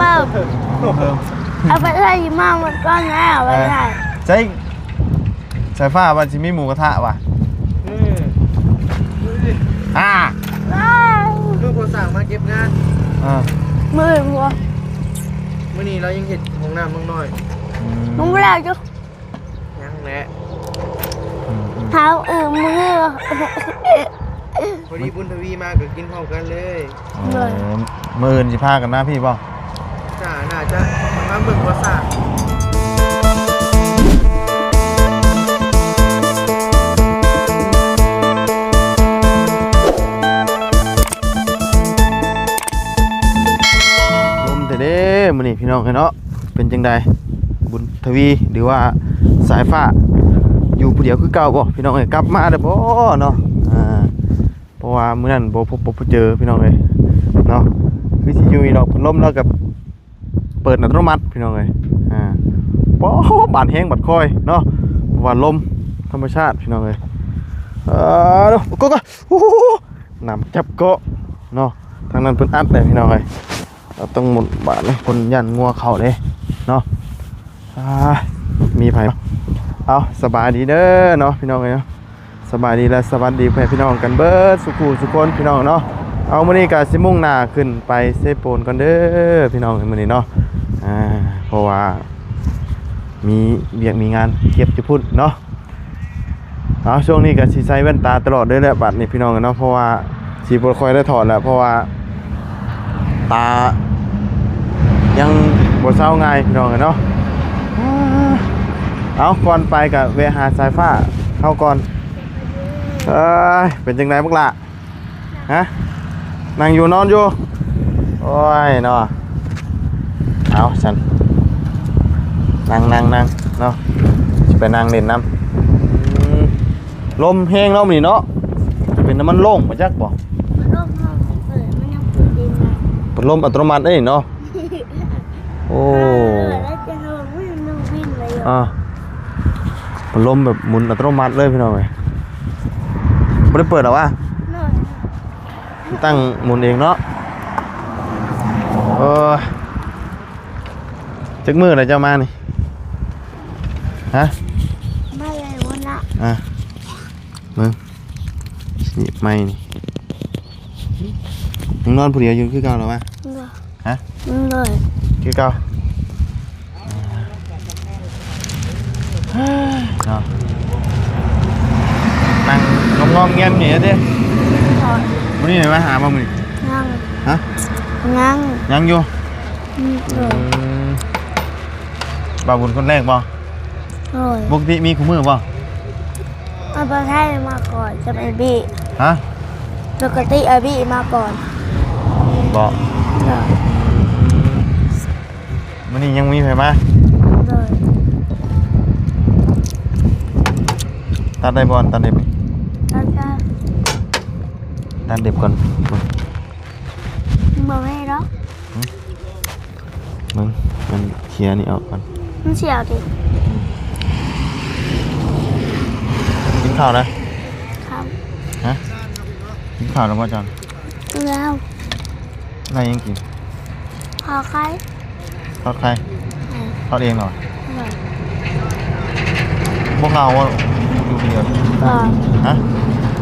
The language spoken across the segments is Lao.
ເອີ ເອົາໄປໃສ່ມາໝົດກ່ອນແລ້ວ ເອີ ໄປໃສ່ ໃສ່ ສາຍຟ້າວ່າຊິມີໝູກະທະວ່າ ເອີ ອ່າ ຄືພໍ່ສ້າງມາເກັບງານ ອ່າ ມື້ ມື້ນີ້ລາວຍັງເຮັດຫ້ອງນ້ຳນ້ອຍ ອືມ ຍັງບໍ່ແລ້ວຢູ່ ຍັງແຫຼະ ອືມໆ ເຮົາ ເອີ ມື້ ພໍດີບຸນທະວີມາກໍກິນພ້ອມກັນເລີຍ ເອີ ໂດຍ ມື້ອື່ນຊິພາກັນມາພີ້ບໍ່? ຈ້າ ໜ້າຈະມາເບິ່ງບໍ່ຊ້າ ລົມແທ້ເດ້ມື້ນີ້ພີ່ນ້ອງເອີຍເນາະ ເປັນຈັ່ງໃດ ບຸນທະວີ ຫຼືວ່າສາຍຟ້າ ຢູ່ຜູ້ດຽວຄືເກົ່າບໍ່ພີ່ນ້ອງເອີຍ? ກັບມາແລ້ວບໍ່ເນາະ? ອ່າ ເພາະວ່າມື້ນັ້ນບໍ່ພົບບໍ່ເຈີພີ່ນ້ອງເອີຍເນາະ ຄືຊິຢູ່ນີ້ດອກ ພັດລົມລາວກໍເປີດອັດຕະໂນມັດພີ່ນ້ອງເອີຍ ອ່າ ປາດ ບາດແຮງບາດຄອຍເນາະ ເພາະວ່າລົມທຳມະຊາດພີ່ນ້ອງເອີຍ ເອີ ໂກ ໂກ ໂອ້ໂຫ ນ້ຳຈັບເກາະເນາະ ທາງນັ້ນເພິ່ນອັດແລ້ວພີ່ນ້ອງເອີຍ ເຮົາຕ້ອງໝູນບາດນີ້ ເພິ່ນຢ້ານງົວເຂົ້າເດ້ເນາະ ອ່າ ມີໃຜ ເອົາ ສະບາຍດີເດີເນາະ ພີ່ນ້ອງເອີຍເນາະ ສະບາຍດີ ແລະ ສະຫວັດດີພໍ່ແມ່ພີ່ນ້ອງກັນເບິດສູ່ຜູ້ສູ່ຄົນພີ່ນ້ອງເນາະ ເອົາ ມື້ນີ້ກະຊິມຸ່ງໜ້າຂຶ້ນໄປເຊໂປນກ່ອນເດີພີ່ນ້ອງ ມື້ນີ້ເນາະ ອ່າ ເພາະວ່າມີວຽກມີງານເກັບຢູ່ພຸ້ນເນາະ ເອົາ ຊ່ວງນີ້ກໍຊິໃສ່ແວ່ນຕາຕະຫຼອດເລີຍແຫຼະ ບັດນີ້ພີ່ນ້ອງເນາະ ເພາະວ່າຊິບໍ່ຄ່ອຍໄດ້ຖອດແລ້ວ ເພາະວ່າຕາຍັງບໍ່ເຊົາງ່າຍພີ່ນ້ອງເນາະ ເອົາ ກ່ອນໄປກໍແວະຫາສາຍຟ້າເຮົາກ່ອນ ເອີຍ ເປັນຈັ່ງໃດບັກຫຼ້າ? ຮະ ນັ່ງຢູ່ນອນຢູ່ ໂອ້ຍເນາະ ເອົາຊັ້ນ ນັ່ງໆໆເນາະ ຊິໄປນັ່ງຫຼິ້ນນຳ ອືມ ລົມແຮງເນາະມື້ນີ້ເນາະ ເປັນນ້ຳມັນໂລ່ງບໍ່ຈັກບໍ່ ພັດລົມເຮົາເປີດ ມັນຍັງເປີດເອງໄດ້ ພັດລົມອັດຕະໂນມັດເດ້ເນາະ ໂອ້ ເອີ ແລ້ວຈະເຮົາມັນຍັງວິນໄດ້ຢູ່ ອ່າ ພັດລົມແບບໝູນອັດຕະໂນມັດເລີຍພີ່ນ້ອງເອີຍ ບໍ່ໄດ້ເປີດດອກຫວາ ໂດຍ ຕັ້ງໝູນເອງເນາະ ເອີ ຈັກມື້ແລ້ວເຈົ້າມານີ້ ຮະ ມາໄດ້ມື້ນະ ອ່າ ເບິ່ງ ນີ້ໄມ້ນີ້ ຍັງນອນຜູ້ດຽວຢູ່ຄືເກົ່າລະວະ? ໂດຍ ຮະ? ໂດຍ ຄືເກົ່າ ເນາະ ນັ່ງງອມໆແງມນີ້ເດ້ ໂດຍ ມື້ນີ້ໄດ້ມາຫາບໍ່ມື້ນີ້? ຍັງ ຮະ? ຍັງ ຍັງຢູ່? ອືມ ໂດຍ ອືມ ບ່າວບຸນຄົນແລກບໍ່? ໂດຍ ປົກກະຕິມີຄູ່ມື້ບໍ່? ອາ ບໍ່ໃຊ່ ມາກ່ອນກັບອາບີ. ຮະ? ປົກກະຕິອາບີມາກ່ອນ. ບໍ່? ໂດຍ ມື້ນີ້ຍັງມີໃຜມາ? ໂດຍ ຕັດໄດ້ບໍ່ ອັນຕັດເລັບ? ຕັດໄດ້ ຕັດເລັບກ່ອນ. ບໍ່ແມ່ນດອກ. ຫຶ? ເບິ່ງ ມັນເຄຍນີ້ອອກກ່ອນ. ມັນຊິເອົາຕິ? ອືມ ກິນເຂົ້ານະ? ເຂົ້າ. ຮະ? ກິນເຂົ້າແລ້ວບໍ່ເຈົ້າ? ແລ້ວ. ໄດ້ຫຍັງກິນ? ທອດໄຂ່. ທອດໄຂ່? ເອີ ທອດເອງເນາະ? ໂດຍ. ບໍ່ເຫງົາບໍ່ ຢູ່ຄົນດຽວ? ບໍ່. ຮະ?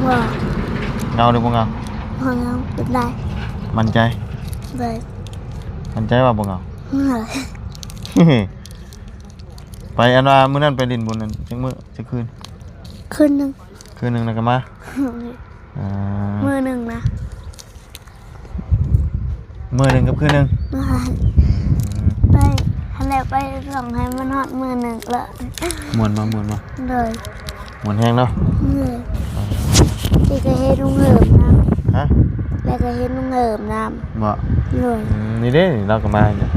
ບໍ່. ເຫງົາຫຼືບໍ່ເຫງົາ? ບໍ່ເຫງົາ. ເປັນໄດ້. ໝັ້ນໃຈ? ໂດຍ. ໝັ້ນໃຈວ່າບໍ່ເຫງົາ? ໄປ ອັນວ່າມື້ນັ້ນໄປຫຼິ້ນບຸນນັ້ນ ຈັກມື້ ຈັກຄືນ? ຄືນໜຶ່ງ. ຄືນໜຶ່ງແລ້ວກໍມາ? ອ່າ ມື້ໜຶ່ງນະ. ມື້ໜຶ່ງກັບຄືນໜຶ່ງ? ໂດຍ. ອືມ ໄປຫັ້ນແຫຼະ ໄປສ່ອງໃຫ້ມັນຮອດມື້ໜຶ່ງລະ. ມ່ວນບໍ່? ມ່ວນບໍ່? ໂດຍ. ມ່ວນແຮງເນາະ. ໂດຍ. ແລ້ວກໍເຫັນລຸງເຫີມນຳ. ຮະ? ແລ້ວກໍເຫັນລຸງເຫີມນຳ. ບໍ່? ໂດຍ. ອືມ ນີ້ເດ້ ລາວກໍມາຢູ່.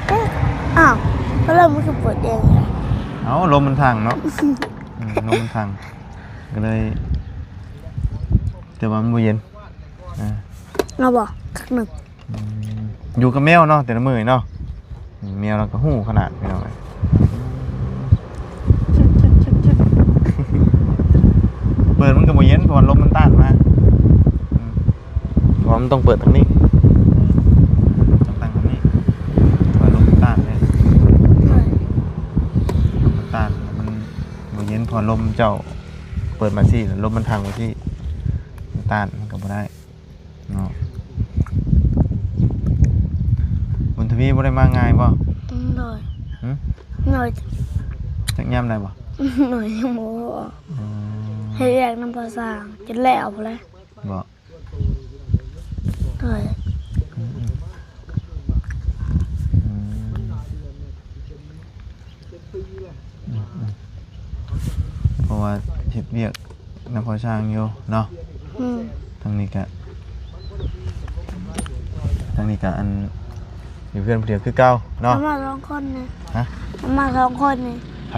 ເອີ ອ້າວ ພັດລົມມັນຄືເປີດເອງ? ເອົ້າ ລົມມັນທັງເນາະ. ອືມ ລົມມັນທັງ ກໍເລີຍ ແຕ່ວ່າມັນບໍ່ເຢັນ. ອ່າ ເອົາບໍ່ ຄັກໜຶ່ງ. ອືມ ຢູ່ກັບແມວເນາະ ແຕ່ລະມື້ເນາະ. ແມວລາວກໍຮູ້ຂະໜາດ ພີ່ນ້ອງເອີຍ. ເປີດມັນກໍບໍ່ເຢັນ ເພາະວ່າລົມມັນຕ້ານມາ. ອືມ ເພາະວ່າມັນຕ້ອງເປີດທາງນີ້ ຕ້ອງຕັ້ງທາງນີ້. ລົມເຈົ້າເປີດມາຊີ້ ລົມມັນທາງມາຊີ້ ມັນຕ້ານ ມັນກໍບໍ່ໄດ້ເນາະ. ບຸນທະວີບໍ່ໄດ້ມາງ່າຍບໍ່? ໂດຍ. ຫຶ? ໂດຍ. ຈັກຍາມໃດບໍ່? ໂດຍ ຍັງບໍ່ຮູ້. ອືມ. ເຮັດວຽກນຳພໍ່ຊ່າງຈົນແລ້ວພຸ້ນແຫຼະ. ບໍ່? ໂດຍ. ອືມໆ ອືມ ອືມ ອືມ ເພາະວ່າເຮັດວຽກນຳພໍ່ຊ່າງຢູ່ເນາະ. ອືມ. ທາງນີ້ກະ ທາງນີ້ກະ ອັນ ຢູ່ເຮືອນຜູ້ດຽວຄືເກົ່າເນາະ. ເຮົາມາສອງຄົນນີ້. ຮະ? ເຮົາມາສອງຄົນນີ້. ໃຜ?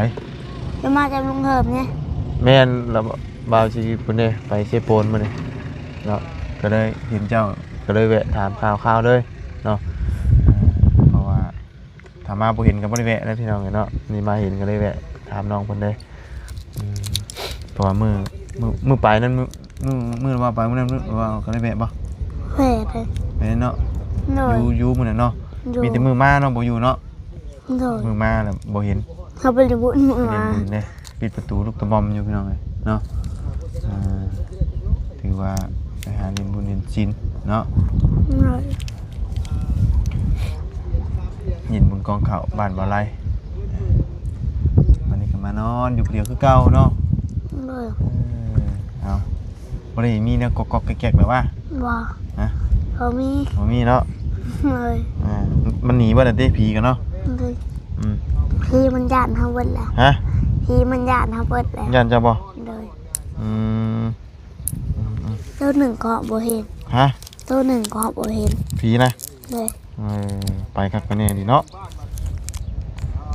ຈະມາຈາກລຸງເຮີບນີ້. ແມ່ນ ລະ ບ່າວຊິພຸ້ນເດ້ ໄປເຊໂປນມື້ນີ້ເນາະ ກໍເລີຍເຫັນເຈົ້າ ກໍເລີຍແວະຖາມຂ່າວໆເລີຍເນາະ. ເອີ ເພາະວ່າຖ້າມາບໍ່ເຫັນກໍບໍ່ໄດ້ແວະເດ້ພີ່ນ້ອງເອີຍເນາະ ນີ້ມາເຫັນກໍເລີຍແວະຖາມນ້ອງເພິ່ນເລີຍ. ອືມ ເພາະວ່າມື້ ມື້ ມື້ໄປນັ້ນ ມື້ ມື້ ມື້ວ່າໄປມື້ນັ້ນ ມື້ວ່າກໍໄດ້ແວະບໍ່? ແວະເດ້. ແມ່ນເນາະ. ໂດຍ. ຢູ່ ຢູ່ມື້ນັ້ນເນາະ. ໂດຍ. ມີແຕ່ມື້ມາເນາະ ບໍ່ຢູ່ເນາະ. ໂດຍ. ມື້ມາແລ້ວບໍ່ເຫັນ. ເຮົາໄປຫຼິ້ນບຸນມື້ມາ. ໄປຫຼິ້ນບຸນເດ້. ປິດປະຕູລູກຕະບອມຢູ່ພີ່ນ້ອງເອີຍເນາະ. ອ່າ ຖືວ່າໄປຫາຫຼິ້ນບຸນຫຼິ້ນສິນເນາະ. ໂດຍ. ຫຼິ້ນບຸນກອງເຂົ້າບ້ານບ່າວໄລ. ວັນນີ້ກໍມານອນຢູ່ຜູ້ດຽວຄືເກົ່າເນາະ. ໂດຍ. ເອີ ເອົາ ບໍ່ໄດ້ມີແນວກອກໆແກກໆແບບວ່າ? ບໍ່. ຮະ? ບໍ່ມີ. ບໍ່ມີເນາະ. ໂດຍ. ອ່າ ມັນໜີເບິດແລ້ວຕິ ຜີກັນເນາະ. ໂດຍ. ອືມ ຜີມັນຢ້ານເຮົາເບິດແລ້ວ. ຮະ? ຜີມັນຢ້ານເຮົາເບິດແລ້ວ. ຢ້ານເຈົ້າບໍ່? ໂດຍ. ອືມ ອືມໆ ໂຕໜຶ່ງກໍບໍ່ເຫັນ. ຮະ? ໂຕໜຶ່ງກໍບໍ່ເຫັນ. ຜີນະ? ໂດຍ. ເອີ ໄປຄັກປານນີ້ເນາະ.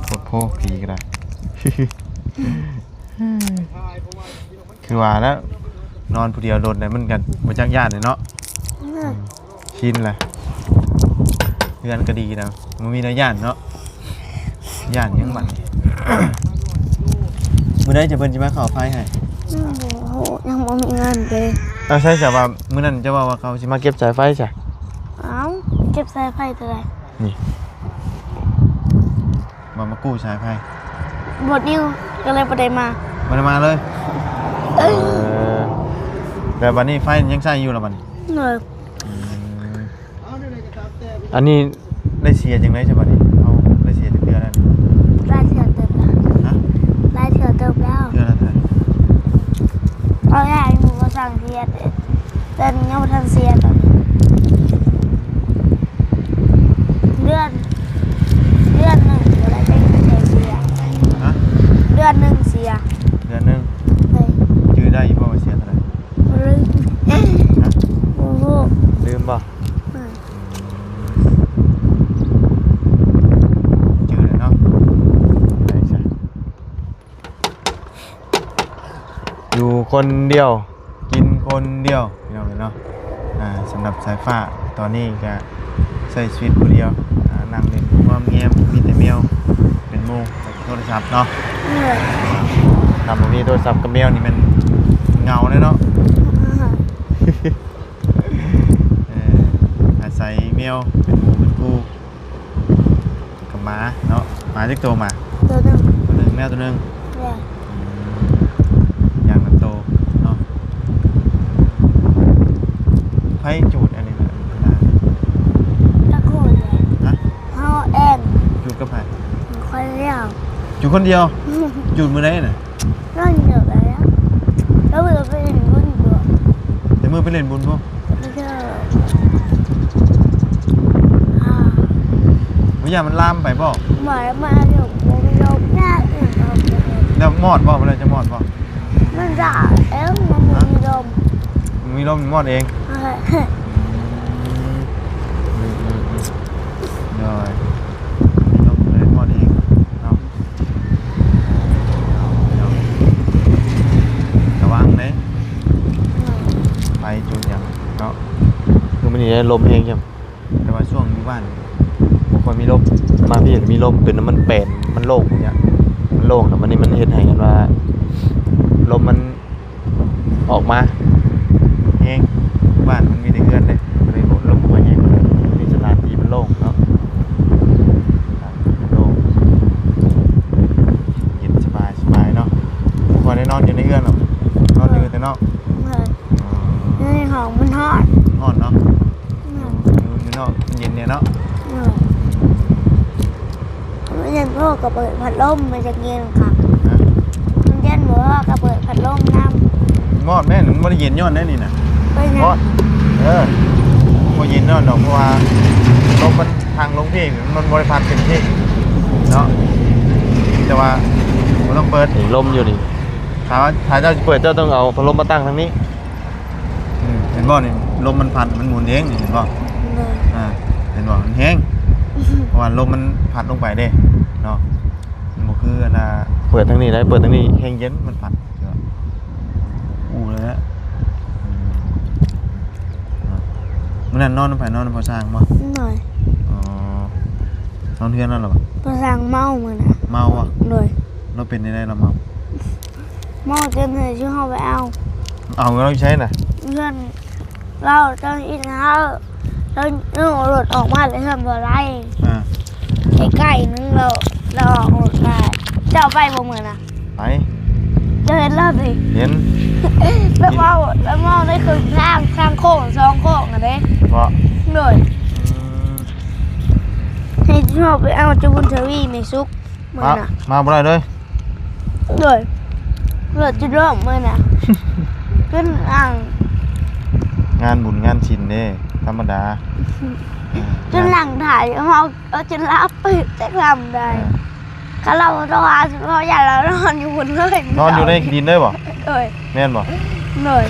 ໂພດໂພ ຜີກໍໄດ້. ຄືວ່າແລ້ວ ນອນຜູ້ດຽວດົນແລ້ວ ມັນກໍບໍ່ຈັກຢ້ານເນາະ. ໂດຍ. ອືມ ຊິນແລ້ວ ເຮືອນກໍດີແລ້ວ ບໍ່ມີແນວຢ້ານເນາະ. ຢ້ານຫຍັງບັດນີ້? ມື້ໃດຈະ ເພິ່ນຊິມາເຂົ້າໄຟໃຫ້? ຍັງບໍ່ຮູ້ ຍັງບໍ່ມີເງິນເດ້. ເອົາ ໃຊ່ ແຕ່ວ່າມື້ນັ້ນເຈົ້າເວົ້າວ່າເຂົາຊິມາເກັບສາຍໄຟຊະ. ເອົ້າ ເກັບສາຍໄຟຕົວໃດ? ນີ້ ວ່າມາກູ້ສາຍໄຟ. ບໍ່ ນິວ ກໍເລີຍບໍ່ໄດ້ມາ. ບໍ່ໄດ້ມາເລີຍ. ເອີ ແລ້ວບັດນີ້ໄຟຍັງໃຊ້ຢູ່ລະບັດນີ້? ໂດຍ. ອືມ ອັນນີ້ໄດ້ເສຍຈັ່ງໃດຊະບັດນີ້? ເຮົາໄດ້ເສຍຈັກເທື່ອແລ້ວ? ຫຼາຍເທື່ອເຕີບແລ້ວ. ຮະ? ຫຼາຍເທື່ອເຕີບແລ້ວ. ເທື່ອລະເທົ່າໃດ? ເອົາແທ້ ຍັງບໍ່ທັນເສຍເທື່ອ ແຕ່ຍັງບໍ່ທັນເສຍຕອນນີ້ ເດືອນ ເດືອນໜຶ່ງບໍ່ໄດ້ເສຍ. ຮະ? ເດືອນໜຶ່ງເສຍ. ເດືອນໜຶ່ງ? ໂດຍ. ຈື່ໄດ້ຢູ່ບໍ່ວ່າເສຍເທົ່າໃດ? ລືມ. ຮະ? ບໍ່ຮູ້. ລືມບໍ່? ຈື່ແລ້ວເນາະ. ໄດ້ຊະ ຢູ່ຄົນດຽວ ກິນຄົນດຽວ ພີ່ນ້ອງເອີຍເນາະ. ອ່າ ສຳລັບສາຍຟ້າຕອນນີ້ກະໃຊ້ຊີວິດຜູ້ດຽວ ອ່າ ນັ່ງຫຼິ້ນງອມແງມ ມີແຕ່ແມວເປັນໝູ່ ແລ້ວກໍໂທລະສັບເນາະ. ເອີ ຖ້າບໍ່ມີໂທລະສັບກັບແມວນີ້ແມ່ນເຫງົາແລ້ວເນາະ. ເອີ ອາໄສແມວເປັນໝູ່ເປັນຄູ່ ກັບໝາເນາະ. ໝາຈັກໂຕ? ໝາໂຕໜຶ່ງ. ໂຕໜຶ່ງ ແມວໂຕໜຶ່ງ. ແມ່ນ. ອືມ ຢ່າງລະໂຕເນາະ. ໃຜຈູດອັນນີ້ລະ? ຈັກຄົນແຫຼະ. ຮະ? ເຮົາເອງ. ຈູດກັບໃຜ? ຄົນດຽວ. ຈູດຄົນດຽວ? ຈູດມື້ໃດນະ? ນັ້ນດຽວໄປແລ້ວ ແລ້ວເພິ່ນໄປເຮັດບຸນບໍ່? ແຕ່ມື້ໄປຫຼິ້ນບຸນບໍ່? ບໍ່ເຊື່ອ. ອ່າ ບໍ່ຢ້ານມັນລາມໄປບໍ່? ບໍ່ ມາດຽວບໍ່ມີລົມ ຍາກອີກ. ແລ້ວມອດບໍ່? ແລ້ວຈະມອດບໍ່? ມັນຈະເອງ ມັນບໍ່ມີລົມ. ບໍ່ມີລົມມອດເອງ. ເອີ ອືມ ອືມໆໆ ໂດຍ ມີລົມກໍເລີຍມອດເອງເນາະ. ລະວັງເດ້ ໄຟຈູດຫຍັງເນາະ. ຄືມື້ນີ້ລົມແຮງຈັງ ແຕ່ວ່າຊ່ວງຢູ່ບ້ານບໍ່ຄ່ອຍມີລົມ. ມາພີ້ມີລົມ ເປັນນຳມັນແປນ ມັນໂລ່ງນີ້ ມັນໂລ່ງ ແລ້ວບັດນີ້ມັນເຮັດໃຫ້ອັນວ່າລົມມັນ ອອກມາແຮງ. ບ້ານມັນມີແຕ່ເຮືອນເດ້ ກໍເລີຍລົມບໍ່ຄ່ອຍແຮງ ມີສະຖານທີ່ມັນໂລ່ງເນາະ. ໂລ່ງ ເຢັນສະບາຍ ສະບາຍເນາະ. ບໍ່ຄ່ອຍໄດ້ ນີ້ເນາະ ເອີ ມັນເຢັນ ພໍ່ກໍເປີດພັດລົມ ມັນຈະເຢັນຄັກ. ຮະ? ມັນເຢັນ ພໍ່ກໍເປີດພັດລົມນຳ. ມອດແມ່ນ ມັນບໍ່ໄດ້ເຢັນຍ້ອນແນວນີ້ນະ. ເປັນຫຍັງ? ເອີ ບໍ່ເຢັນຍ້ອນດອກ ເພາະວ່າລົມມັນທາງລົງພີ້ ມັນບໍ່ໄດ້ພັດຂຶ້ນພີ້ເນາະ. ແຕ່ວ່າບໍ່ຕ້ອງເປີດ ນີ້ລົມຢູ່ນີ້. ຖ້າ ຖ້າເຈົ້າຊິເປີດ ເຈົ້າຕ້ອງເອົາພັດລົມມາຕັ້ງທາງນີ້. ອືມ ເຫັນບໍ່ນີ້ ລົມມັນພັດ ມັນໝູນເອງນີ້ ເຫັນບໍ່? ໂດຍ ອ່າ ເຫັນບໍ່? ມັນແຮງ ເພາະວ່າລົມມັນພັດລົງໄປເດ້ເນາະ. ມັນບໍ່ຄືອັນນ່າ ເປີດທາງນີ້ໄດ້ ເປີດທາງນີ້ແຮງເຢັນ ມັນພັດ. ອູ້ແລ້ວ. ອືມ ມື້ນັ້ນນອນນຳໃຜ? ນອນນຳພໍ່ຊ່າງບໍ່? ໂດຍ ອໍ ນອນເຮືອນນັ້ນລະບໍ່? ພໍ່ຊ່າງເມົາມື້ນັ້ນ. ເມົາບໍ່? ໂດຍ ລາວເປັນແນວໃດລາວເມົາ? ເມົາຈົນໃຫ້ຊຸມເຮົາໄປເອົາ. ເອົາລາວຢູ່ໃສນະ? ເຮືອນລາວ ເຈົ້າອີກນະ ລາວ ລາວເອົາລົດອອກມາແຕ່ເຮືອນບໍ່ໄດ້. ອ່າ ໃກ້ໆໜຶ່ງ ລາວ ລາວອອກລົດໄປ. ເຈົ້າໄປບໍ່ມື້ນະ? ໄປ. ເຈົ້າເຫັນລາວຕິ? ເຫັນ. ລາວເມົາ ລາວເມົາໃນເຄິ່ງທາງ ທາງໂຄ້ງສອງໂຄ້ງຫັ້ນເດ້. ເບາະ? ໂດຍ. ອືມ ໃຫ້ເຮົາໄປເອົາເຈົ້າບຸນທະວີ ແມ່ສຸກ. ມື້ນະ ມາ ມາບໍ່ໄດ້ເລີຍ. ໂດຍ ລົດຈະລົ້ມມື້ນະ. ຂຶ້ນອ່າງ ງານບຸນງານສິນເດ້ ທຳມະດາ. ຈົນນັ່ງຖ່າຍ ເຮົາ ເຮົາຈົນຫຼັບໄປຈັກລຳໄດ້. ເອີ ຄັນລາວບໍ່ໂທຫາ ເຮົາຢ້ານລາວນອນຢູ່ພຸ້ນເລີຍ. ນອນຢູ່ໃນດິນເລີຍບໍ່? ໂດຍ. ແມ່ນບໍ່? ໂດຍ.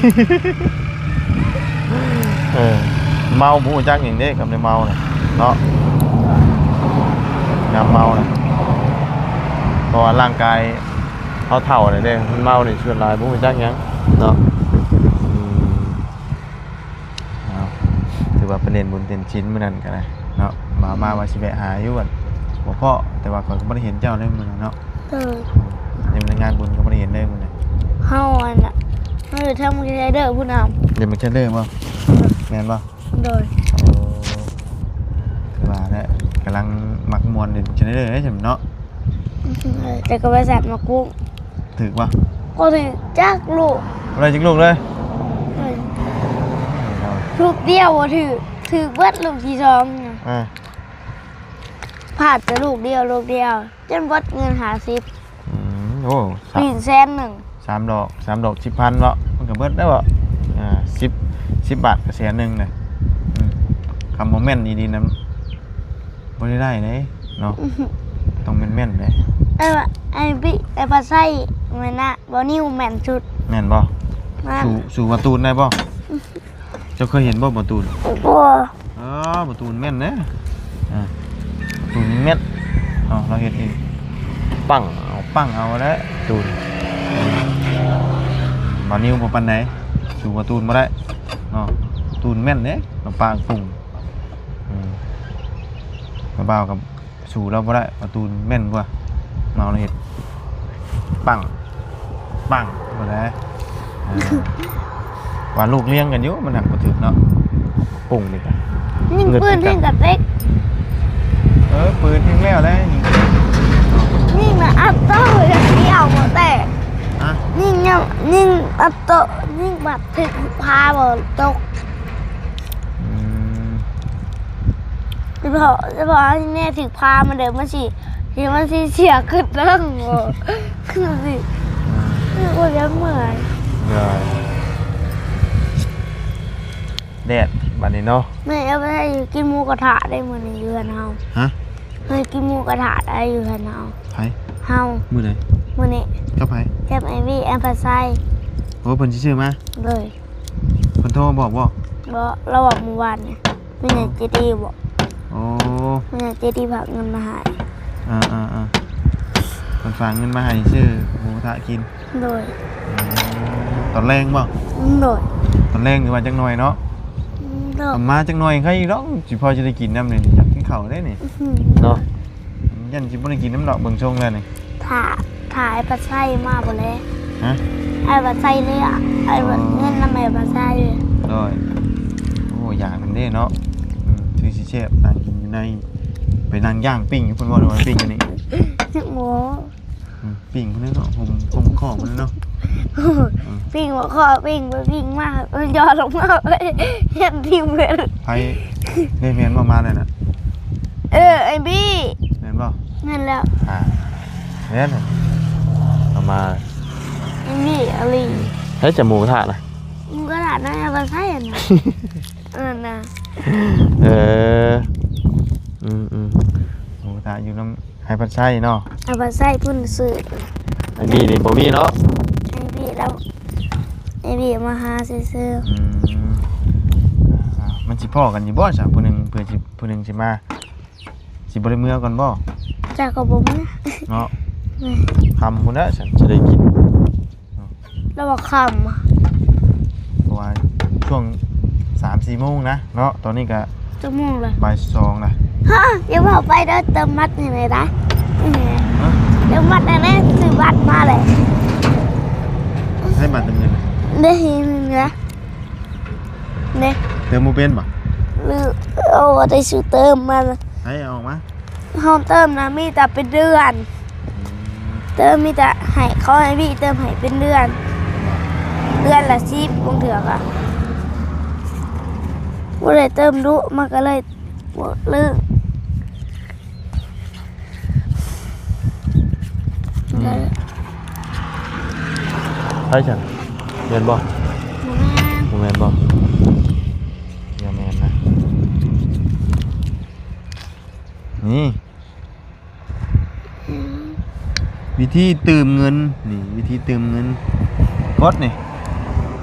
ເອີ ເມົາບໍ່ຮູ້ຈັກຫຍັງເດ້ ຄຳໄດ້ເມົານະເນາະ. ຍາມເມົານະ ເພາະວ່າຮ່າງກາຍເຮົາເຖົ້າແລ້ວເດ້ ມັນເມົານີ້ສ່ວນຫຼາຍບໍ່ຮູ້ຈັກຫຍັງເນາະ. ອືມ ເອົາ ຖືວ່າໄປຫຼິ້ນບຸນເຕັນຊິນມື້ນັ້ນກໍໄດ້ເນາະ. ມາ ມາວ່າຊິແວະຫາຢູ່ ບໍ່ພໍ້ ແຕ່ວ່າຂ້ອຍກໍບໍ່ໄດ້ເຫັນເຈົ້າເລີຍມື້ນັ້ນເນາະ. ເອີ ໃນງານບຸນກໍບໍ່ໄດ້ເຫັນເລີຍມື້ນັ້ນ. ເຮົາອັນນ່ະ ເຮົາຢູ່ທາງບັກເທເດີພຸ້ນນະ. ເປັນບັກເທເດີບໍ່? ເອີ ແມ່ນບໍ່? ໂດຍ. ໂອ້ ຄືວ່າແຫຼະ ກຳລັງມັກມ່ວນຢູ່ ເທເດີເດ້ຊັ້ນເນາະ. ເອີ ແຕ່ກໍບໍ່ຊັດໝາກກຸ້ງ. ຖືກບໍ່? ບໍ່ຖືກຈັກລູກ. ບໍ່ໄດ້ຈັກລູກເລີຍ? ເອີ ລູກດຽວບໍ່ຖືກ ຖືກເບິດລູກທີສອງນະ. ອ່າ ພາດແຕ່ລູກດຽວ ລູກດຽວ ຈົນເບິດເງິນຫ້າສິບ. ອືມ ໂອ້ ສາມ ປີນແສນໜຶ່ງ ສາມດອກ ສາມດອກສິບພັນເນາະ ມັນກໍເບິດແລ້ວເບາະ. ອ່າ ສິບ ສິບບາດກໍແສນໜຶ່ງນະ. ອືມ ຄຳບໍ່ແມ່ນອີ່ຫຼີນະ ບໍ່ໄດ້ໄດ້ເດ້ເນາະ. ອືຮຶ ຕ້ອງແມ່ນໆເດ້. ເອີ ໄອ້ບິ ໄອ້ປາໄຊແມ່ນນະ ບໍ່ນິວແມ່ນສຸດ. ແມ່ນບໍ່? ແມ່ນ. ສູ້ ສູ້ປາຕູນໄດ້ບໍ່? ເຈົ້າເຄີຍເຫັນບໍ່ປາຕູນ? ບໍ່. ເອີ ປາຕູນແມ່ນເດ້. ອ່າ ປາຕູນແມ່ນເນາະ ລາວເຮັດເອງ. ປັ້ງເອົາ ປັ້ງເອົາແຫຼະປາຕູນ. ບ່າວນິວບໍ່ປານໃດ ສູ້ປາຕູນບໍ່ໄດ້ເນາະ. ປາຕູນແມ່ນເດ້ ລຳປາງກຸງ. ອືມ ບ່າວກໍ ສູ້ລາວບໍ່ໄດ້ ປາຕູນແມ່ນກວ່າເນາະ. ລາວເຮັດປັ້ງ ປັ້ງ ບໍ່ໄດ້. ອ່າ ວ່າລູກລຽງກັນຢູ່ ມັນຫາກບໍ່ຖືກເນາະ. ປຸ້ງນີ້ກະຍິງປືນ ຍິງກະເຕັກ. ເອີ ປືນຍິງແລ້ວແຫຼະ ຍິງ ຍິງນະອັດໂຕ ດຽວບໍ່ແຕກ. ຮະ? ຍິງ ຍິງອັດໂຕ ຍິງບາດຖືກພາບໍ່ຕົກ. ອືມ ສະເພາະ ສະເພາະແມ່ຖືກພາມາເດີ ມັນຊິ ຊິ ມັນຊິເສຍຂຶ້ນເທິງບໍ່ ຄືຊິ ອືມ ໂອ້ຍ ເມື່ອຍ. ເມື່ອຍ ແດດບາດນີ້ເນາະ. ແມ່ເອົາໄປໃຫ້ກິນໝູກະທະໄດ້ມື້ນີ້ຢູ່ເຮືອນເຮົາ. ຮະ? ເຮົາກິນໝູກະທະໄດ້ຢູ່ເຮືອນເຮົາ. ໃຜ? ເຮົາ. ມື້ໃດ? ມື້ນີ້. ກັບໃຜ? ກັບໄອວີ ແອມປາໄຊ. ໂອ້ ເພິ່ນຊິຊື້ມາ? ໂດຍ. ເພິ່ນໂທມາບອກບໍ່? ບໍ່ ລາວບອກມື້ວານນີ້ ແມ່ໃຫຍ່ເຈດີບໍ. ໂອ້ ແມ່ໃຫຍ່ເຈດີຝາກເງິນມາໃຫ້. ອ່າໆ ເພິ່ນຝາກເງິນມາໃຫ້ຊື້ໝູກະທະກິນ. ໂດຍ. ອືມ ຕອນແລງບໍ່? ໂດຍ. ຕອນແລງຖືວ່າຈັກໜ່ອຍເນາະ. ໂດຍ. ເອົາມາຈັກໜ່ອຍໃຄອີກດອກ ຊິພໍຊິໄດ້ກິນນຳນີ້ ຢາກກິນເຂົ້າເດ້ນີ້. ອືມ ເນາະ. ຢ້ານຊິບໍ່ໄດ້ກິນນຳດອກ ເບິ່ງຊົງແລ້ວນີ້. ຖ້າ ຖ້າໄອ້ປາໄຊມາບໍ່ແລ? ຮະ? ໄອ້ປາໄຊເລີຍ ໄອ້ ອໍ ເງິນນຳໄອ້ປາໄຊ. ໂດຍ. ໂອ້ ຢາກນຳເດ້ເນາະ. ອືມ ຄືຊິແຊບ ນັ່ງກິນຢູ່ໃນ ໄປນັ່ງຍ່າງປີ້ງຢູ່ພຸ້ນບໍ່ ຫຼືວ່າປີ້ງຢູ່ນີ້? ໂອ້ ອືມ ປີ້ງພຸ້ນເນາະ ຫົ່ມ ຫົ່ມຄອກພຸ້ນເນາະ. ໂອ້ຍ ອືມ ປີ້ງຫົວຂໍ້ ປີ້ງໄປປີ້ງມາ ມັນຍໍລົງມາເລີຍ ເຮັດທີມເພິ່ນ. ໃຜ ໄດ້ແມ່ນບໍ່ມາແລ້ວນະ? ບີ ແມ່ນບໍ່? ແມ່ນແລ້ວ ອ່າ ແມ່ນ ເອົາມາ ແມ່ນບີອີ່ຫຼີ ໃຫ້ຈະໝູກະທະນະ ໝູກະທະນະ ເອົາໄປໃຊ້ອັນນັ້ນ ອັນນັ້ນນະ ເອີ ອືມໆ ໝູກະທະຢູ່ນຳ ໃຫ້ເພິ່ນໃຊ້ເນາະ ໃຫ້ເພິ່ນໃຊ້ພຸ້ນຊື້ ໄອ້ບີນີ້ບໍ່ມີເນາະ ໄອ້ບີລາວ ໄອ້ບີມາຫາຊື່ໆ ອືມ ອ່າ ມັນຊິພໍ້ກັນຢູ່ບໍ່ຊະ ຜູ້ໜຶ່ງ ເພື່ອຊິ ຜູ້ໜຶ່ງຊິມາ ຊິບໍ່ໄດ້ເມືອກ່ອນບໍ່? ຈັກກໍບໍ່ເມືອເນາະ ແມ່ນ ຄ່ຳພຸ້ນແຫຼະ ຊັ້ນຊິໄດ້ກິນ ລາວວ່າຄ່ຳ ເພາະວ່າຊ່ວງສາມສີ່ໂມງນະເນາະ ຕອນນີ້ກະຈັກໂມງລະ? ບ່າຍສອງລະ ຮະ ຢ່າເວົ້າໄປເດີ ເຕີມບັດໃຫ້ແດ່ນະ ຮະ? ເຕີມບັດໃຫ້ແດ່ ຊື້ບັດມາແລ້ວ ໃຊ້ບັດເຕີມເງິນ ເດ້ ເດ ເຕີມບໍ່ເປັນບໍ່? ຫຼື ເອົາໄດ້ຊື້ເຕີມມາ ໃຫ້ເອົາອອກມາ ເຮົາເຕີມນະ ມີແຕ່ເປັນເດືອນ ອືມ ເຕີມມີແຕ່ໃຫ້ ເຂົາໃຫ້ບີເຕີມໃຫ້ເປັນເດືອນ ເດືອນລະສິບ ບາງເທື່ອກະບໍ່ໄດ້ເຕີມດຸ ມັນກະເລີຍບໍ່ເລີກ ອືມ ໃຜຊັ້ນ ແມ່ນບໍ່? ບໍ່ແມ່ນ ບໍ່ແມ່ນບໍ່? ຢ່າແມ່ນນະ ນີ້ ອືມ ວິທີຕື່ມເງິນ ນີ້ ວິທີຕື່ມເງິນ ກົດນີ້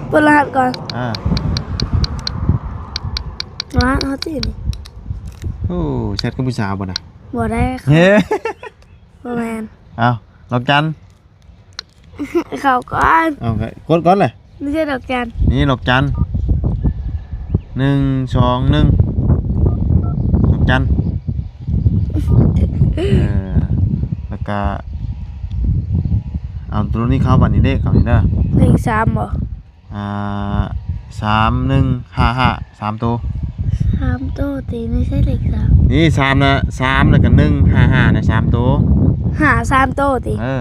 ເປີດລະຫັດກ່ອນ ອ່າ ລະຫັດເຮົາຕິນີ້ ໂອ້ ແຊັດກັບຜູ້ສາວບໍ່ນະ? ບໍ່ໄດ້ ເອີ ບໍ່ແມ່ນ ເອົ້າ ດອກຈັນ ເຂົ້າກ່ອນ ເອົາ ກົດກ່ອນແຫຼະ ນີ້ເດີດອກຈັນ ນີ້ດອກຈັນ ໜຶ່ງ ສອງ ໜຶ່ງ ດອກຈັນ ເອີ ແລ້ວກະ ເອົາໂຕນີ້ເຂົ້າບາດນີ້ເດ້ ເຂົ້ານີ້ເດີ ເລກສາມບໍ່? ອ່າ ສາມໜຶ່ງຫ້າຫ້າ ສາມໂຕ ສາມໂຕຕິ ນີ້ໃຊ້ເລກສາມ ນີ້ສາມນະ ສາມ ແລ້ວກະໜຶ່ງ ຫ້າຫ້ານະ ສາມໂຕ ຫ້າ ສາມໂຕຕິ ເອີ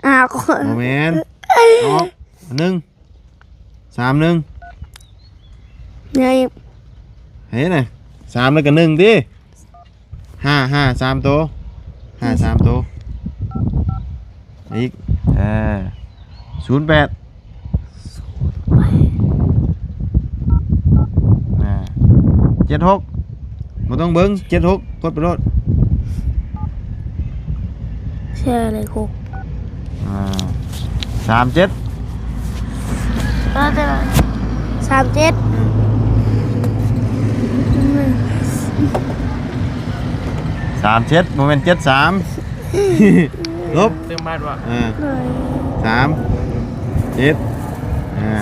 ອ່າ ບໍ່ແມ່ນ ອອກ ໜຶ່ງ ສາມໜຶ່ງ ຍັງອີກ ເຫັນນະ ສາມແລ້ວກໍໜຶ່ງຕິ ຫ້າຫ້າ ສາມໂຕ ຫ້າ ສາມໂຕ ອີກ ເອີ ສູນແປດ ອ່າ ເຈັດຫົກ ບໍ່ຕ້ອງເບິ່ງ ເຈັດຫົກ ກົດໄປໂລດ ເຊື່ອເລີຍ ຫົກ ອ່າ ສາມເຈັດ ເອີ ແຕ່ວ່າ ສາມເຈັດ ອືມ ສາມເຈັດ ບໍ່ແມ່ນເຈັດສາມ ລົບ ຕື່ມມາກວ່າ ເອີ ສາມເຈັດ ອ່າ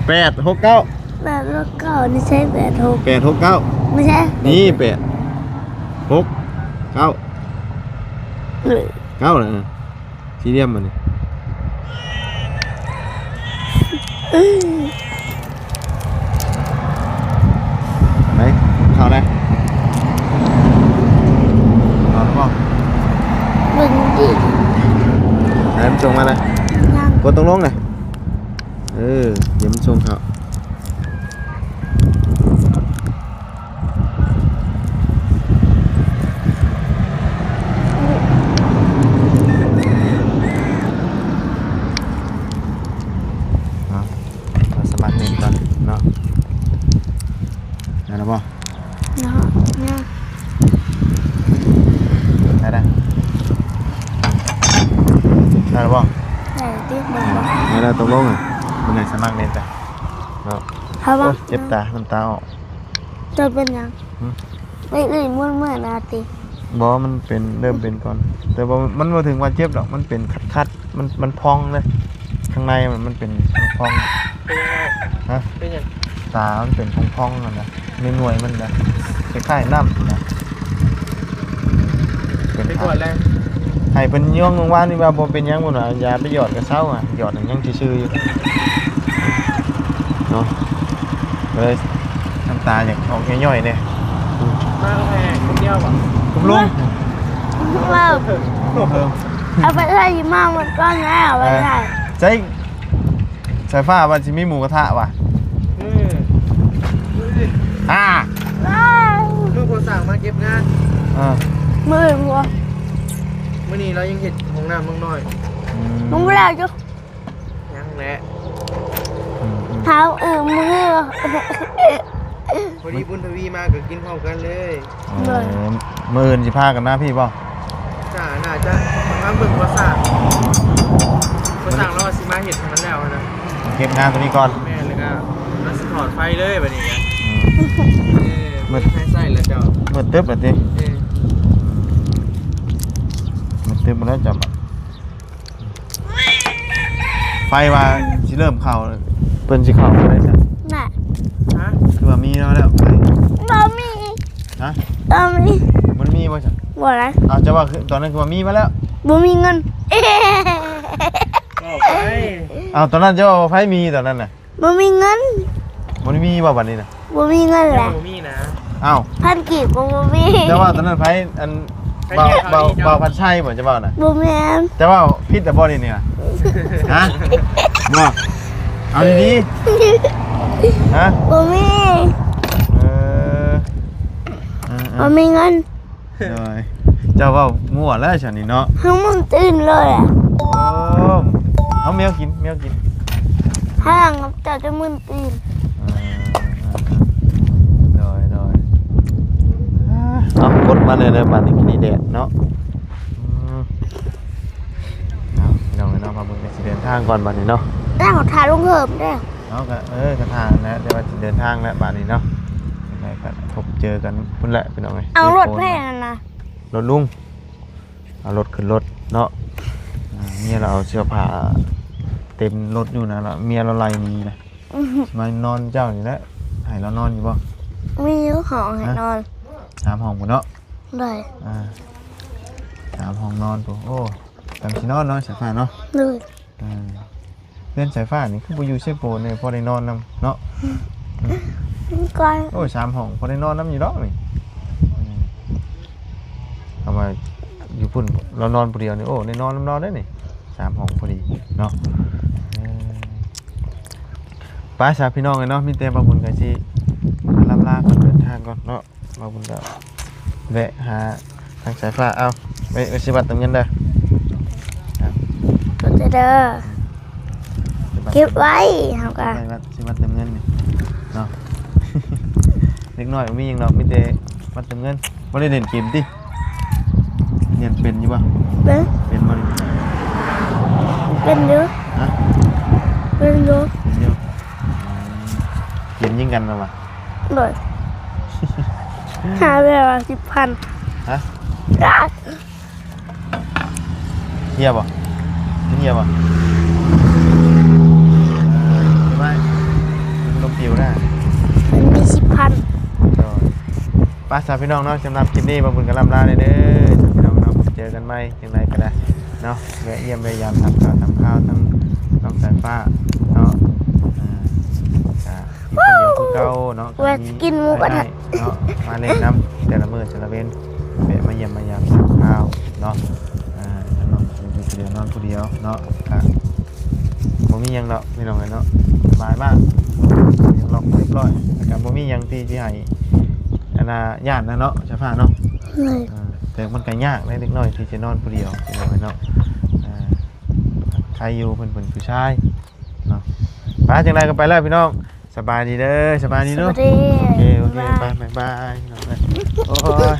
ແປດຫົກເກົ້າ ແປດຫົກເກົ້າ ນີ້ໃຊ້ແປດຫົກ ແປດຫົກເກົ້າ ບໍ່ໃຊ່ ນີ້ແປດຫົກເກົ້າ ເອີ ເກົ້າລະ ສີ່ຫຼ່ຽມມັນນີ້ ໄປ ເຂົ້າໄດ້ ເອົາແລ້ວບໍ່? ເບິ່ງດິ ໃຫ້ມັນສົ່ງມາເລີຍ ຍັງ ກົດຕົກລົງນະ ເອີ ດຽວມັນສົ່ງເຂົ້າ. ເອົາ ເອົາສະໝັກເນັດກ່ອນເນາະ ໄດ້ແລ້ວບໍ່? ເນາະ ເນາະ ໄດ້ແລ້ວ ໄດ້ແລ້ວບໍ່? ໄດ້ຕິ ໄດ້ແລ້ວ ຕົກລົງ ມື້ໃດສະໝັກເນັດກະ ເນາະ ເຮົາວ່າ ໂອ້ຍ ເຈັບຕາ ນ້ຳຕາອອກ ເຈົ້າເປັນຫຍັງ? ຫຶ? ໄປອື່ນໝົດເມື່ອນາຕິ? ບໍ່ ມັນເປັນ ເລີ່ມເປັນກ່ອນ ແຕ່ວ່າມັນບໍ່ເຖິງວ່າເຈັບດອກ ມັນເປັນຄັດໆ ມັນ ມັນພອງເລີຍ ຂ້າງໃນມັນ ມັນເປັນພອງໆ ເປັນຫຍັງ? ຮະ? ເປັນຫຍັງ? ຕາມັນເປັນພອງໆຫັ້ນນະ ໜ່ວຍໆມັນນະ ຄ້າຍໆນ້ຳນະ ເປັນ ໄປກວດແລ້ວ ໃຫ້ເພິ່ນຍ່ອງວານນີ້ວ່າບໍ່ເປັນຫຍັງພຸ້ນວ່າ ຢາໄປຫຍອດກະເຊົາ ອະ ຫຍອດຍັງຊື່ໆຢູ່ເນາະ ກໍເລີຍນ້ຳຕາຢາກອອກຍ້ອຍໆແດ່. ມາແຕ່ຄົນດຽວບໍ່? ລຸງ ເວົ້າ ເອົາໄປໃຊ້ ມາໝົດກ່ອນແລ້ວ ເອົາໄປໃຊ້ ໃຊ້ ສາຍຟ້າວ່າຊິມີໝູກະທະວ່າ ເອີ ອ່າ ລູກໂທລະສັບ ອ່າ ມື້ອື່ນບໍ່? ມື້ນີ້ລາວຍັງເຮັດຫ້ອງນ້ຳນ້ອຍ. ອືມ ຍັງບໍ່ແລ້ວຢູ່. ຍັງແຫຼະ. ອືມໆ ເຮົາອື່ນມື້ ພໍດີບຸນທະວີມາກໍກິນພ້ອມກັນເລີຍ. ອໍ ໂດຍ ມື້ອື່ນຊິພາກັນມາພີ້ບໍ່? ຈະ ໜ້າຈະມາເບິ່ງກໍ່ສ້າງ ກໍ່ສ້າງລາວວ່າຊິມາເຮັດໃຫ້ມັນແລ້ວຫັ້ນນະ. ເກັບງານຕົວນີ້ກ່ອນ. ແມ່ນ ແລ້ວກໍລາວຊິຖອດໄຟເລີຍບັດນີ້ນະ. ອືມ ເອີ ໝົດໄຟໃຊ້ແລ້ວເຈົ້າ. ໝົດຕຶບແລ້ວຕິ? ເອີ ໝົດຕຶບແລ້ວເຈົ້າ. ໄຟວ່າຊິເລີ່ມເຂົ້າ ເພິ່ນຊິເຂົ້າເມື່ອໃດຊັ້ນນະ? ຮະ? ຄືວ່າມີມາແລ້ວໄຟ? ບໍ່ມີ. ຮະ? ບໍ່ມີ. ມັນມີບໍ່ຊັ້ນ? ບໍ່ນະ. ເອົາ ເຈົ້າວ່າຄືຕອນນັ້ນຄືວ່າມີມາແລ້ວ? ບໍ່ມີເງິນ. ເອົາ ຕອນນັ້ນເຈົ້າວ່າໄຟມີຕອນນັ້ນນະ? ບໍ່ມີເງິນ. ບໍ່ໄດ້ມີບໍ່ບັດນີ້ນະ? ບໍ່ມີເງິນແຫຼະ. ບໍ່ມີນະ. ອ້າວ ພັນກີບກໍບໍ່ມີ. ແຕ່ວ່າຕອນນັ້ນໃຜ ອັນ ໃຜ ບ່າວ ເຈົ້າ ບ່າວ ບ່າວພັນໄຊບໍ່ ຈະເວົ້ານະ? ບໍ່ແມ່ນ. ຈະເວົ້າຜິດແລ້ວບໍ່ນີ້ນະ? ຮະ? ບໍ່ ເອົາດີໆ. ຮະ? ບໍ່ມີ. ເອີ ເອີໆ ບໍ່ມີເງິນ. ໂດຍ ເຈົ້າເວົ້າມົ້ວແລ້ວຊັ້ນນີ້ເນາະ. ຫາກມັນຕື່ນເລີຍອະ. ໂອ້ ເອົາແມວກິນ ແມວກິນ. ຫາກເຈົ້າຈະມຶນຕີນ. ເອີ ໂດຍໆ ເອົາ ກົດມາແດ່ເດີ ບາດນີ້ກິນນີ້ແດດເນາະ. ອືມ ເອົາ ພີ່ນ້ອງເອີຍເນາະ ພາເບິ່ງ ຊິເດີນທາງກ່ອນບາດນີ້ເນາະ. ແລ້ວຖ້າລຸງເຮີມເດ້. ເຮົາກໍ ເອີ ກໍຖ້າແຫຼະ ແຕ່ວ່າຊິເດີນທາງແລ້ວບາດນີ້ເນາະ. ແລ້ວກໍພົບເຈີກັນພຸ້ນແຫຼະ ພີ່ນ້ອງເອີຍ. ເອົາລົດໃຜຫັ້ນນະ? ລົດລຸງ. ເອົາລົດຂຶ້ນລົດເນາະ. ອ່າ ເມຍລາວເອົາເສື້ອຜ້າເຕັມລົດຢູ່ນະ ລະເມຍລາວໄລ່ໜີນະ. ອືຮຶ ຊິມານອນເຈົ້ານີ້ແຫຼະ. ໃຫ້ລາວນອນຢູ່ບໍ່? ມີຢູ່ຫ້ອງໃຫ້ນອນ. ຮະ? ສາມຫ້ອງພຸ້ນເນາະ. ໂດຍ. ອ່າ ສາມຫ້ອງນອນພຸ້ນ. ໂອ້ ຈັ່ງຊິນອນເນາະ ສາຍຟ້າເນາະ. ໂດຍ. ອ່າ ເຮືອນສາຍຟ້ານີ້ຄືບໍ່ຢູ່ເຊໂປນເລີຍ ພໍໄດ້ນອນນຳເນາະ. ອືມ ໂອ້ຍ ສາມຫ້ອງ ພໍໄດ້ນອນນຳຢູ່ດອກນີ້. ອືມ ເອົາມາຢູ່ພຸ້ນ ລາວນອນຜູ້ດຽວນີ້ ໂອ້ ໄດ້ນອນນຳລາວເດ້ນີ້ ສາມຫ້ອງພໍດີເນາະ. ເອີ ໄປຊະ ພີ່ນ້ອງເອີຍເນາະ ມີແຕ່ບ່າວບຸນກໍຊິລ່ຳລາກ່ອນ ເດີນທາງກ່ອນເນາະ. ບ່າວບຸນກໍແວະຫາທາງສາຍຟ້າ. ເອົາ ໄປ ໄປຊິວັດເຕີມເງິນເດີ. ເອົາ ຂອບໃຈເດີ. ເກັບໄວ້ ເຮົາກໍ ໄປວັດ ຊິວັດເຕີມເງິນນີ້ເນາະ. ເດັກນ້ອຍບໍ່ມີຫຍັງດອກ ມີແຕ່ວັດເຕີມເງິນ. ບໍ່ໄດ້ຫຼິ້ນເກມຕິ? ຮຽນເປັນຢູ່ບໍ່? ເປັນ. ເປັນບໍ່ນີ້? ເປັນຢູ່. ຮະ? ເປັນຢູ່. ເປັນຢູ່. ອືມ ເກມຍິງກັນແມ່ນບໍ່? ໂດຍ. ຫາແລ້ວສິບພັນ. ຮະ? ເຫຍບໍ່? ເຫຍບໍ່? ເອີ ໄປ ມັນລົມປິວນະ. ມັນມີສິບພັນ. ໂດຍ. ໄປຊະພີ່ນ້ອງເນາະ ສຳລັບຄລິບນີ້ບ່າວບຸນກໍລ່ຳລາແດ່ເດີ ພີ່ນ້ອງເນາະ. ເຈີກັນໃໝ່ ຈັ່ງໃດກໍໄດ້ເນາະ ແວະຢ້ຽມແວະຢາມ ຖາມຂ່າວຖາມຄາວທາງນ້ອງສາຍຟ້າເນາະ. ອ່າ ກໍຢູ່ຄົນດຽວຄືເກົ່າເນາະ ແວະກິນໝູກະທະເນາະ ມາຫຼິ້ນນຳແຕ່ລະມື້ແຕ່ລະເວັນ ແວະມາຢ້ຽມມາຢາມຖາມຂ່າວເນາະ. ອ່າ ນ້ອງຢູ່ຜູ້ດຽວ ນອນຜູ້ດຽວເນາະ ກະບໍ່ມີຫຍັງດອກ ພີ່ນ້ອງເອີຍເນາະ ສະບາຍມາກ ຍັງລັອກຮຽບຮ້ອຍ ແລ້ວກະບໍ່ມີຫຍັງທີ່ຊິໃຫ້ ອັນນ່າ ຢ້ານນະເນາະ ສາຍຟ້າເນາະ. ໂດຍ. ອ່າ ແຕ່ມັນກໍຍາກເດ້ ເດັກນ້ອຍທີ່ຈະນອນຜູ້ດຽວ ພີ່ນ້ອງເອີຍເນາະ. ອ່າ ໃຄຢູ່ເພິ່ນເປັນຜູ້ຊາຍເນາະ. ໄປ ຈັ່ງໃດກໍໄປແລ້ວພີ່ນ້ອງ ສະບາຍດີເດີ ສະບາຍດີເນາະ. ສະບາຍດີ. ໂອເຄ ໂອເຄ ບາຍບາຍ ໄປ ບາຍບາຍ ພີ່ນ້ອງເອີຍ. ໂອ້ຍ.